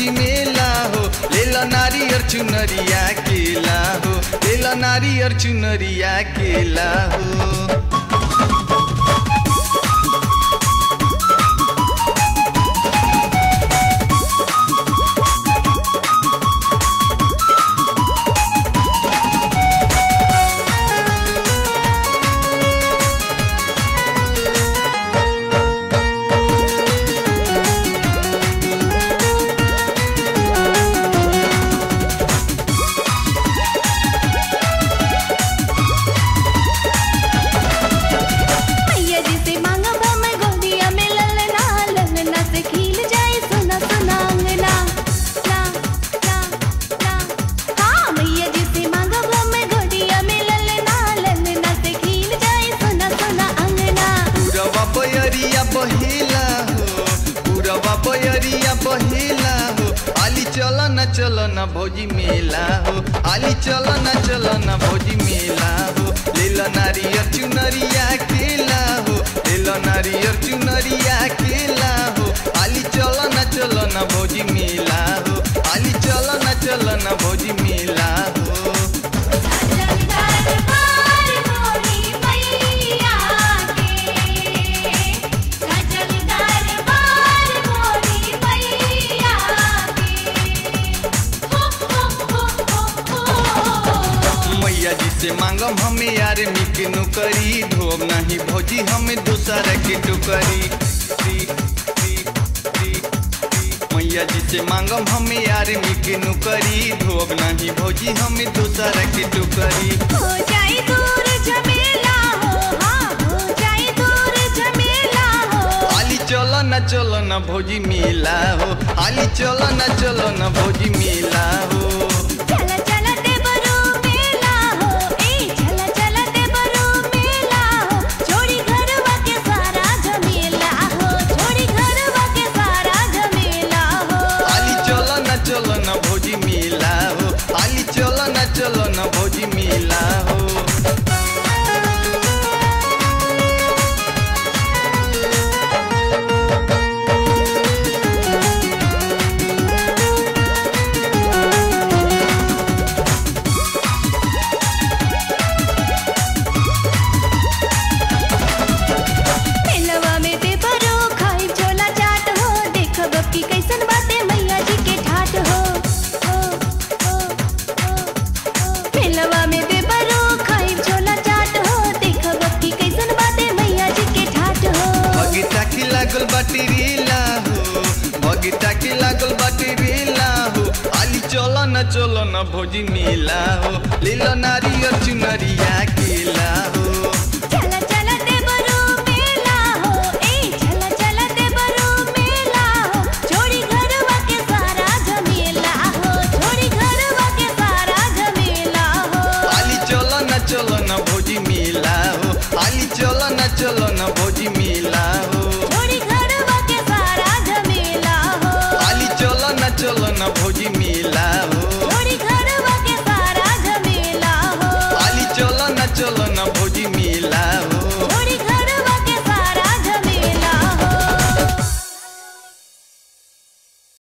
भौजी मेला हो, लेला नारियर चुनरिया केला हो, लेला नारियर चुनरिया केला हो। बहिला हो, पूरवा बयरिया बहिला हो, आली चल न चल न भौजी मेला हो, आली चल न चल न भौजी मेला हो, लेला नारियर चुनरिया केला हो, लेला नारियर चुनरिया केला हो, आली चल न चल न भौजी मेला हो, आली चल न चल न भौजी मेला हो। से मांगम हमें यार मिक नौकरी, धोब नहीं भौजी हमें दूसर के टोकरी। मैया जी से मांगम हमें यार मिक नौकरी, धोब नहीं भौजी हमें दूसर के टोकरी। हो जाए दूर झमेला हो, हाँ हो जाए दूर झमेला हो, आली चलो न चलो न भौजी मेला हो, आली चलो न चलो न भौजी मेला हो। चलो न भौजी मेला हो, आली चलो न चलो न भौजी मेला हो। मेलवा में देवरो खाई छोला चाट हो, देखब की कैसन बाते मैया जी के ठाट हो। मेलवा में देवरो खाई छोला चाट हो, देखब की कैसन बाते मैया जी के ठाट हो। बगीचा की लागल बाटी रीला हो, बगीचा की लागल बाटी रीला हो, आली चलो न चलो न भौजी मेला हो, लीला नारियर चुनरिया केला हो। चला चला देवरो मेला हो, ए चला चला देवरो मेला हो, छोड़ी घरवा के सारा झमेला हो, छोड़ी घरवा के सारा झमेला हो। आली चलो न चलो न भौजी मेला हो, आली चलो न चलो न भौजी मेला हो, छोड़ी घरवा के सारा झमेला हो, आली चलो न चलो न भौजी मेला हो।